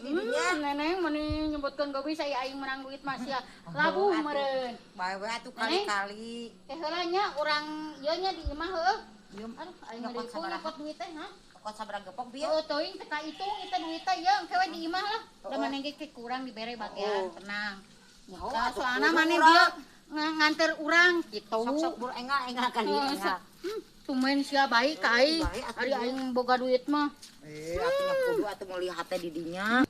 di dinya. Neneng meni nyebutkeun geulis aya aing menang duit mah sia. Labuh meureun. Bae we atuh kali-kali. Teh heula nya urang ieu nya di imah heueuh. Aduh aing Nyokot mah sabaraha? nyokot duit teh ha. Nyokot sabaraha gepok bieu? Oh, teuing teh kaitung eta duit teh ieu engke we di imah lah. Da maneh ge kurang dibere bagian, tenang. Oh, Nah, soalna maneh dia nganter urang gitu. Sok-sok bur engal-engal kali engal. Tumben sia baik ka aing. Baik Ari aing boga duit mah. Atuh nya kudu atuh meuli hate di dinya.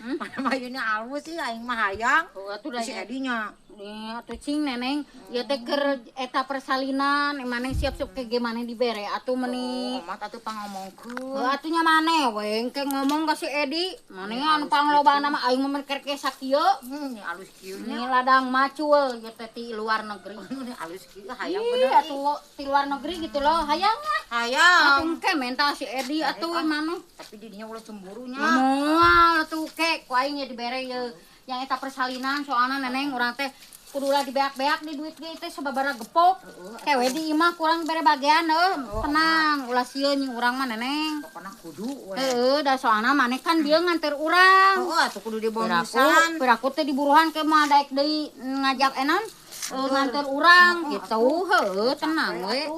Mana mah ieu alus sih aing mah hayang. Oh, atuh da Si Edi nya. Nih, atuh cing neneng, ieu teh keur eta persalinan, maneh siap-siap ke ge maneh dibere atuh meni. Oh, omat atuh pangomongkeun. Heuh atuh nya maneh we engke ngomong ka si Edi, maneh anu panglobana mah aing mah keur ke sakieu. Ni alus kieu nya. Ni ladang macul ieu teh ti luar negeri. Ni alus kieu hayang Ih, bener. atuh ti luar negeri gitu loh, hayang ah. Hayang. Atuh engke menta si Edi atuh maneh. Tapi di dinya ulah cemburu nya. Moal atuh ke ku aing nya dibere ieu. Yang eta persalinan soalna neneng urang teh kudulah dibeak-beak di duit ge teh sababaraha gepok. Kewe di imah kurang bere bagian heuh, tenang ulah sieun jeung urang mah neneng. Pokona kudu we. Heeh, da soalna maneh kan dia nganter urang. Heeh, atuh kudu dibonusan. Piraku teh diburuhan ke mah daek deui ngajak enan nganter urang gitu. Heuh, tenang we.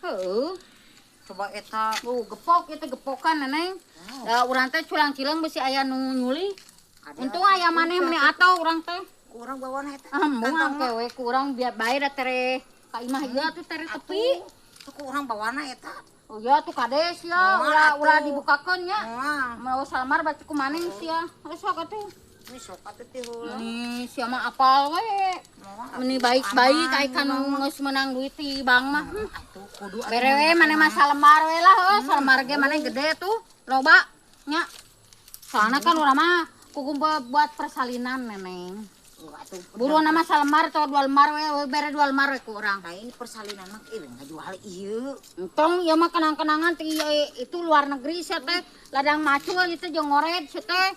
Heuh. Coba eta gepok itu gepokan neneng. Da urang teh culang-cileung bisi aya nu nyuli. Untung aya maneh meni atau urang teh. Kurang bawana eta. Embung engke we kurang biar bae da tere ka imah ieu atuh tere tepi. Tuh kurang bawana eta. Oh ya tuh kades ya, ulah ulah dibukakeun nya. Moal. Mau salamar baca ku maneh sia. Geus sok atuh. Ini sok atuh teh heula. Meni sia mah apal we. Meni baik-baik ai kan geus meunang duit ti bank mah. Atuh kudu bere we maneh mah salembar we lah heuh, salembar ge maneh gede tuh, loba nya. Soalna kan urang mah kudu buat persalinan neneng. Buruan nama salembar atau dua lembar we, bere dua lembar we ku urang. Nah ini persalinan mah ieu ngajual ieu. Entong ieu mah kenang-kenangan ti itu luar negeri sia teh, ladang macul itu jeung ngored sia teh.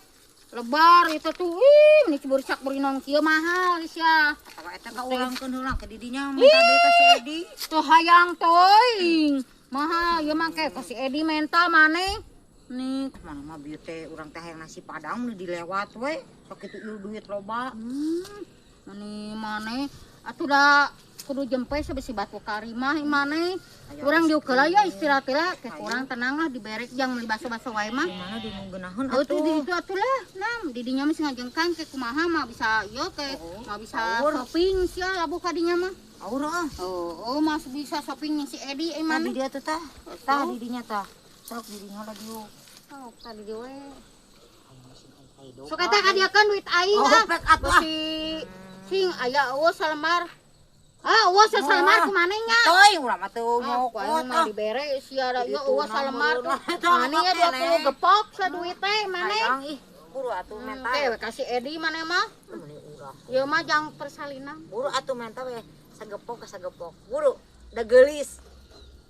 Lebar itu tuh, ih meni cibursak burinong kieu mahal sia. Atawa eta ka urangkeun heula ke didinya minta deui ka si Edi. Tuh hayang teuing. Mahal ieu mah ke ka si Edi menta maneh. Nih mana mah bieu teh urang teh hayang nasi padang nu dilewat we. Sok kitu ieu duit loba. Meni maneh atuh da kudu jempe sebesi batu karimah maneh. Urang diuk heula ya istirahat heula ke kurang tenang lah diberek jang meuli baso-baso wae mah. Mana di nu geunaheun atuh. Atuh di ditu atuh lah. Nah, di dinya mah ngajengkang ke kumaha mah bisa ieu ke mah bisa shopping sia labuh ka dinya mah. Aur ah. Oh, mah bisa shopping si Edi euy maneh. Di dieu teh tah. Tah di dinya tah. Sok di dinya lagi yuk. Sok tadi di we. Sok eta kadiakeun duit aing ah. Besi sing aya eueuh salembar. Ah, eueuh salembar ku maneh nya. Teuing urang mah teu nyokot. Mah dibere sia da ieu eueuh salembar tuh. Maneh ya 20 gepok saduit teh maneh. Hayang ih, buru atuh menta. Teh we kasih Edi maneh mah. Ieu mah jang persalinan. Buru atuh menta we sagepok ka sagepok. Buru da geulis.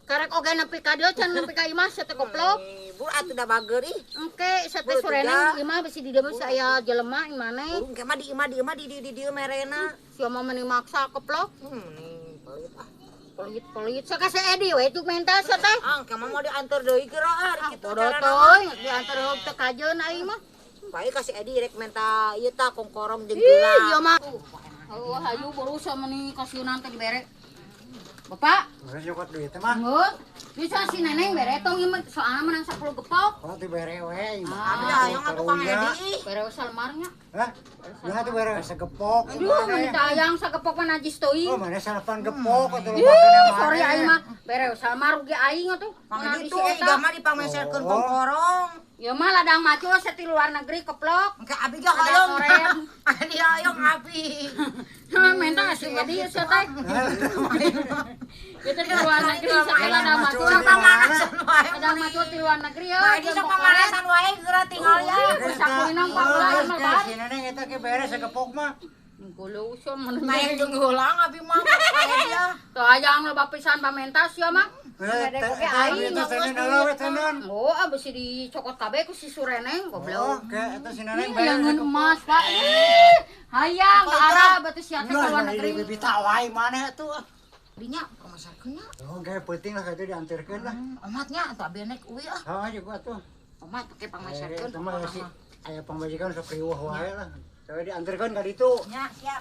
Karek oge nepi ka dieu can nepi ka imah sia teh goblok. Buru atuh da bager ih. Engke sia teh sorenan imah bisi di dieu bisi aya jelema maneh. Buru engke mah di imah di imah di di dieu merena. Sia mah meni maksa keplok. Meni pelit ah. Pelit-pelit sia ka si Edi we juk menta sia teh. Ah, engke mah mau diantar deui geura ah ari kitu carana. Teuing diantar heug teh kajeun aing mah. Bae ka si Edi rek menta ieu tah kongkorong jeung geula. Ih, ieu mah. Heuh hayu buru sia meni kasieunan teh dibere. Bapak, geus nyokot duit teh mah. Heuh. Bisa si neneng bere tong ieu soalna menang 10 gepok. Oh dibere we. Abi hayang atuh Kang Edi. Bere salembarnya. Hah? Ya atuh bere sagepok. Aduh, mun hayang sagepok mah najis teuing. Oh, mana salapan gepok atuh loba kana mah. Sorry aing mah bere salembar rugi aing atuh. Kang Edi tuh iga mah dipameserkeun kongkorong. Ieu mah ladang macul sia ti luar negeri keplok. Engke abi ge hoyong. Adi hoyong abi. Menta si Edi sia teh. Ieu teh di luar negeri sia ladang macul. Ladang macul di luar negeri ya. Edi sok pamanasan wae geura tinggal ya. Sakulinong paula mah bat. Si neneng eta ge beres sagepok mah. Gulu sia mun naik jeung heulang abi mah. Teu hayang loba pisan pamenta sia mah. Oh, ah besi dicokot kabeh ku si Sureneng goblok. Oke, eta si Neneng bayar hayangeun emas, Pak. Hayang ka Arab atuh sia teh ka luar negeri. Bibita wae maneh atuh. Dinya pamasakeun nya. Oh, ge peuting lah kitu dianterkeun lah. Omatnya atuh abi naik uwi ah. Heuh, juga atuh. Omat pake pamasakeun. Aya pamajikan sok riweuh wae lah. Coba diantarkeun ka ditu. Nya, siap.